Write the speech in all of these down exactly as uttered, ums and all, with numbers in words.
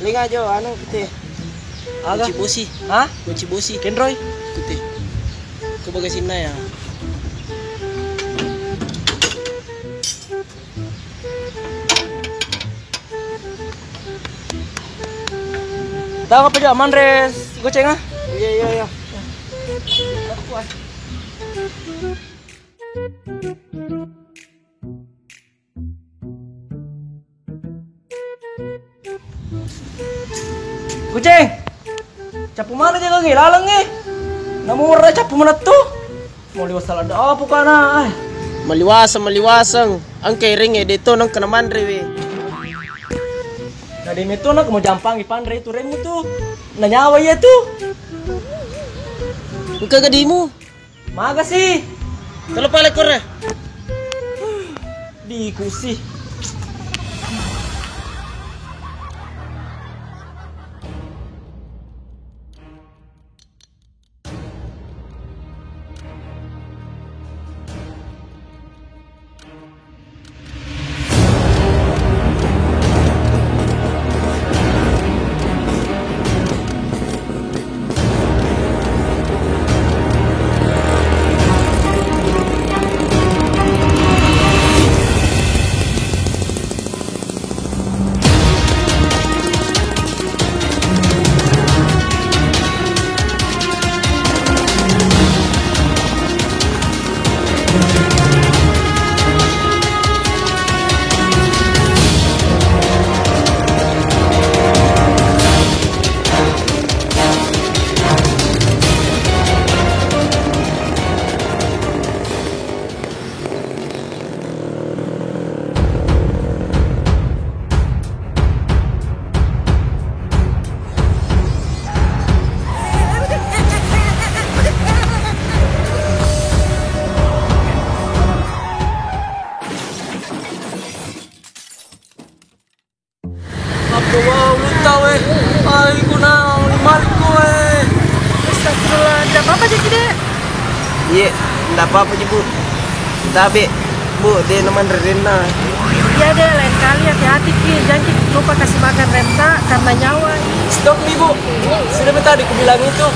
Inga jo, anu, pute. Aga? Kunci bosi. Hah? Kunci bosi. Kenroi? Pute. Ku bagasinna ya. Tau apa jo manre goceng ah? Iya, iya, iya. Kucing, cappu mana jaga ngi laleng ngi? Namurra cappu manettu. Mau liwasa ladde apa kana? Ai. Maliwaseng, maliwaseng. Engka iring e, de to nengka namanre we. Na de meto nak mau jampangi panre itu remmu tu. Na nyawa iya tu. Engka gadimu. Maga sih? Telo pale kore. Di kusi. Apa wau ulutta we? Ai kuna limarku we. Astagfirullah, ndak apa-apa jaki, Dek? Iye, ndak apa-apa ji, Bu. Tabe, Bu, de namanre renna. Iya, Dek, lain kali hati-hati ki, jangki lupa kasih makan renta karena nyawa. Stop nih, Bu. Sudah tadi kubilang itu.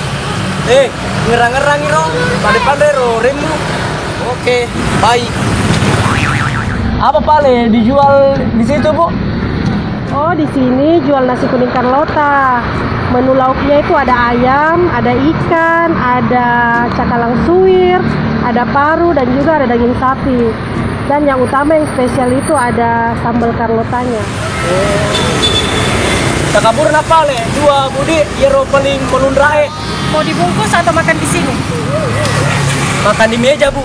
Eh, ngerang-ngerang ro, pada pandai ro remmu. Oke, baik. Apa pale dijual di situ, Bu? Oh, di sini jual nasi kuning Carlota. Menu lauknya itu ada ayam, ada ikan, ada cakalang suwir, ada paru, dan juga ada daging sapi. Dan yang utama, yang spesial itu ada sambal Carlotanya. Takabur napale dua, Budi, iyaro paling melunrae. Mau dibungkus atau makan di sini? Makan di meja, Bu.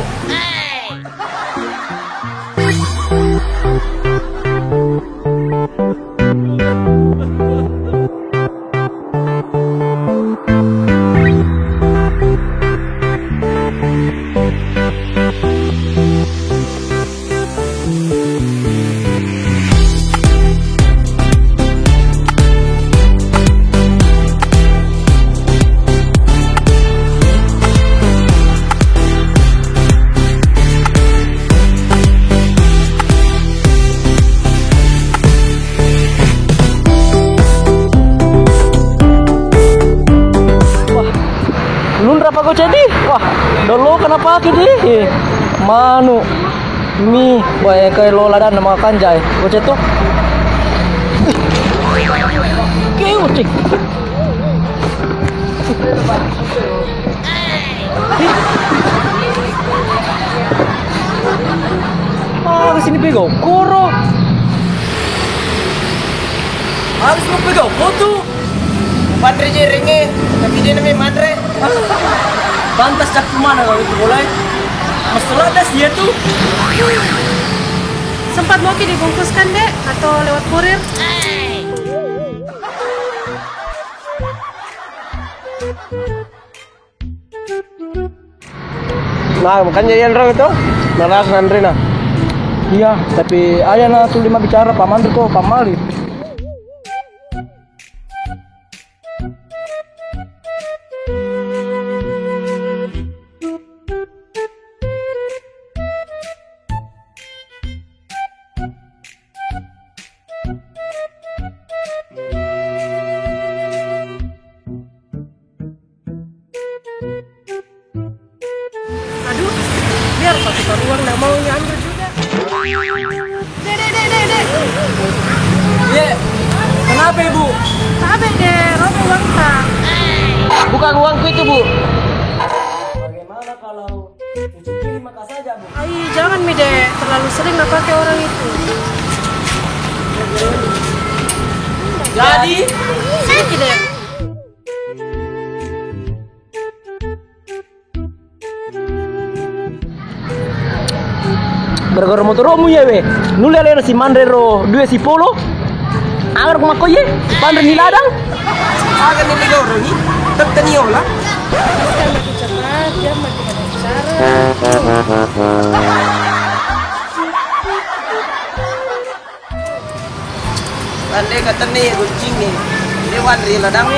Wah, lunra pa goceng di. Wah, dolo kenapa ki di? Eh, manu, mi, bae kai lo ladan nama kanjai. Goceng tu. Ki ucik. Ah, ke sini pegau koro. Harus mau pegau foto. Panre jerenge, tapi dia namanya manre. Pantas cak mana kalau itu mulai. Masalah das dia tuh. Sempat mau ki dibungkuskan, Dek, atau lewat kurir? Nah, makanya iya nrong itu, naras nanrina. Iya, tapi ayana tuli mabbicara, Pak Mandri ko, Pak Mali. Bu. Tabe deh, robek uangta. Bukan uangku itu, Bu. Bagaimana kalau cuci piring maka saja, Bu? Ai, jangan mi deh, terlalu sering napakai orang itu. Jadi? Sini deh. Gara-gara motoromu iye we. Nulle alena si manre ro due sipolo. Aga ko makko iye? Panre ni ladang. Aga ni ligoro ni. Tette ni ola. Ande ka tenne ya guncingnge. Dewan ri ladang.